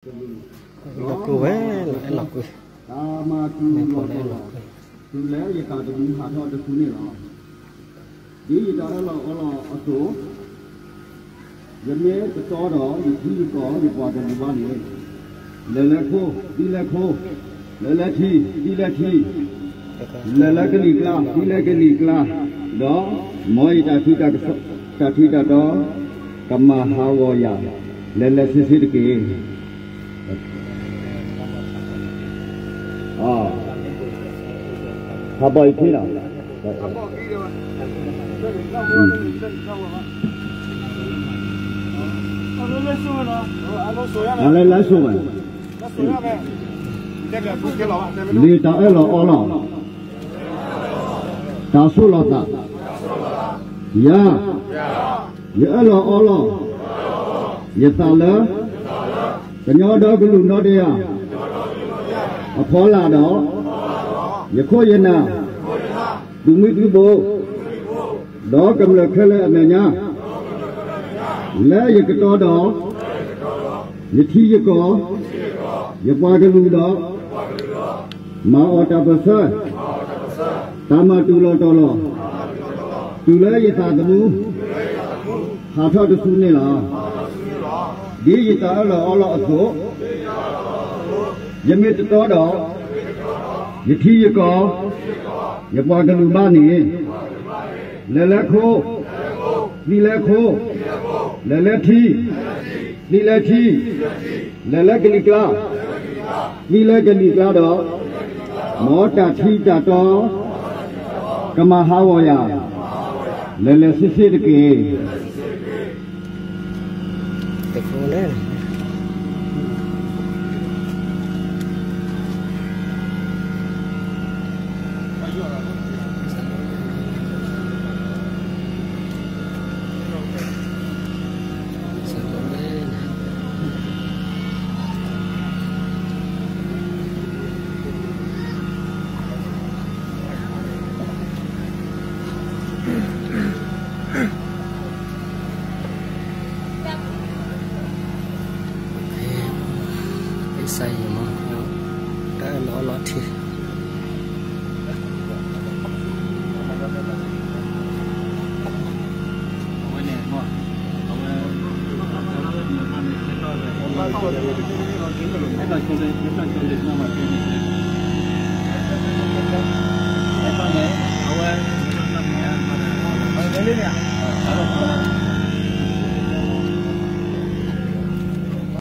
လီၤကွံာ်ဝဲလီၤ, အဲၣ်လီၤကွံာ်, တၢ်မၤတူၢ်လီၤတီၤလီၤ, တုၤလၢယသးသမူဟးထီၣ်တဆူန့ၣ်လီၤ. ဒ်ယတၢ်အၢၣ်လီၤအီလီၤအသိး, ယမ့ၢ်တတီဒီး ယထံယကီၢ်ယပှၤကလုာ်ဘၣ်န့ၣ်, လဲၤလၢခိၣ်, သံလၢခိၣ်, လဲၤလၢထံ, သံလၢထံ, လဲၤလၢကလံၤကျါ, သံလၢကလံၤကျါ, ဒီးမ်ယတၢ်ထံ, တၢ်ထံတၢ်တီ ကမၤဟးဂီၤယၤ, လဲၤလဲၤဆ့ဆ့တက့ၢ်. ဟးဘီၣ်အံၤထံလီၤ. အလဲၤလၢစိဝဲ, လံာ်တၢ်အၢၣ်လီၤအီလီၤ, တၢ်ဆိၣ်လီၤသး, ယၤ, ယအၢၣ်လီၤအီလီၤ ယသးလၢ ကညီဒီကလုာ်နီတယၢ် အဖီလာ်ဒီး ယခိၣ်ယနၢ် သုးမုၢ်သုးဘိ ဒီးကမျၢၢ်ခဲလၢာ်အမဲာ်ညါ လၢယကတီဒီး ယထံယကီၢ် ယပှၤကလုာ်ဒီး မၤအီၣ်တၢ်ပၢၢ်ဆၢ တၢ်မၤတူၢ်လီၤတီၤလီၤ တုၤလၢယသးသမူ ဟးထီၣ်တဆူန့ၣ်လီၤ. ဒ်ယတၢ်အၢၣ်လီၤအီလီၤအသိး, ယမ့ၢ်တတီဒီး ယထံယကီၢ် ယပှၤကလုာ်ဘၣ်န့ၣ်, လဲၤလၢခိၣ်, သံလၢခိၣ်, လဲၤလၢထံ, သံလၢထံ, လဲၤလၢကလံၤကျါ, သံလၢကလံၤကျါဒီး, မ်တၢ်ထံတၢ်တီ ကမၤဟးဂီၤယၤ, လဲၤလဲၤဆ့ဆ့တက့ၢ်. တကိးလဲၣ် အ့ၣ်စၢ်ယံၤမး တၢ်အၢၣ်လီၤအီလီၤထံ အဝဲ